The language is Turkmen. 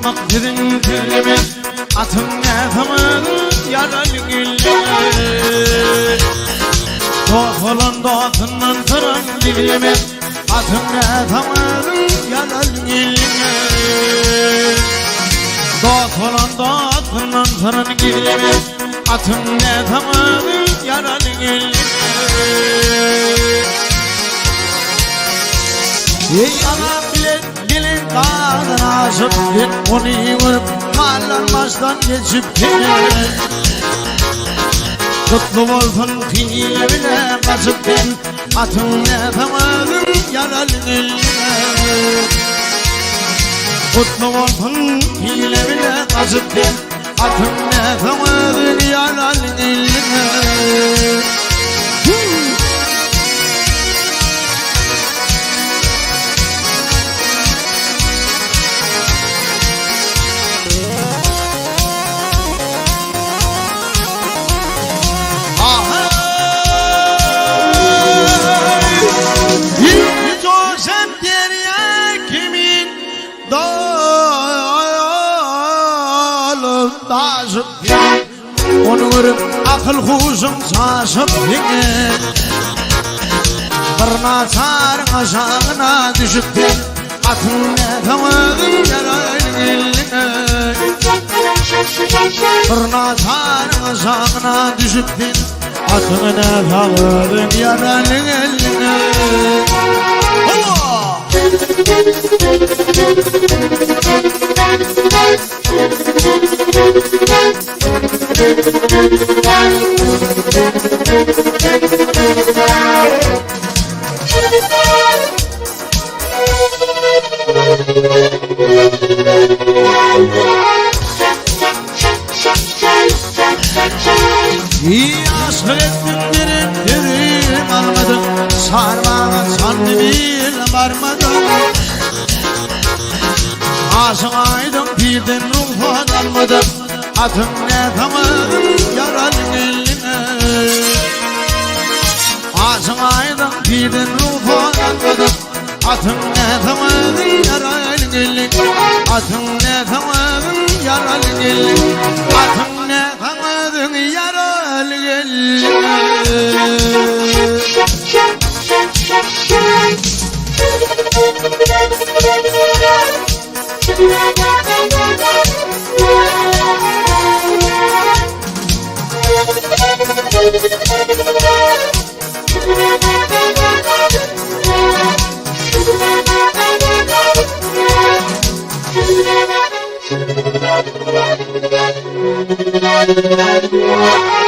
Tutmak siziň tilime, Atyň näsaňyz ýaraly gelne. Dost bolan dostundan syran gizleme, Atyň näsaňyz ýaraly gelne. Dost bolan dostundan syran gizleme, Atyň näsaňyz ýaraly gelne. Eý aňa bilen Gelin dagdan aşyp sen ony görüp Mallar başdan geçip seni Kutlu bolsun hile bile gaçyp sen Atyň näsaň özüň ýaraly eline Kutlu bolsun hile bile gaçyp sen Atyň näsaň özüň ýaraly eline Ony görüp akyl huşuň çaşyp diňe Bir naçaryň aşagyna düşüp sen Atyň näsaň özüň ýaraýyň eline Bir naçaryň aşagyna düşüp sen Atyň näsaň özüň ýaraýyň eline Hawa! Ýaşlyk etdim derek derim almadyk Çarbaga çandy bir barmadyk Aşyk aýdyň pirden rugsat almadyk Atyň näsaňyň ýaraly eline Aşyk aýdyň pirden rugsat almadyk Atyň näsaňyň ýaraly eline Atyň näsaňyň ýaraly eline Atyň näsaňyň ýaraly eline Yeah.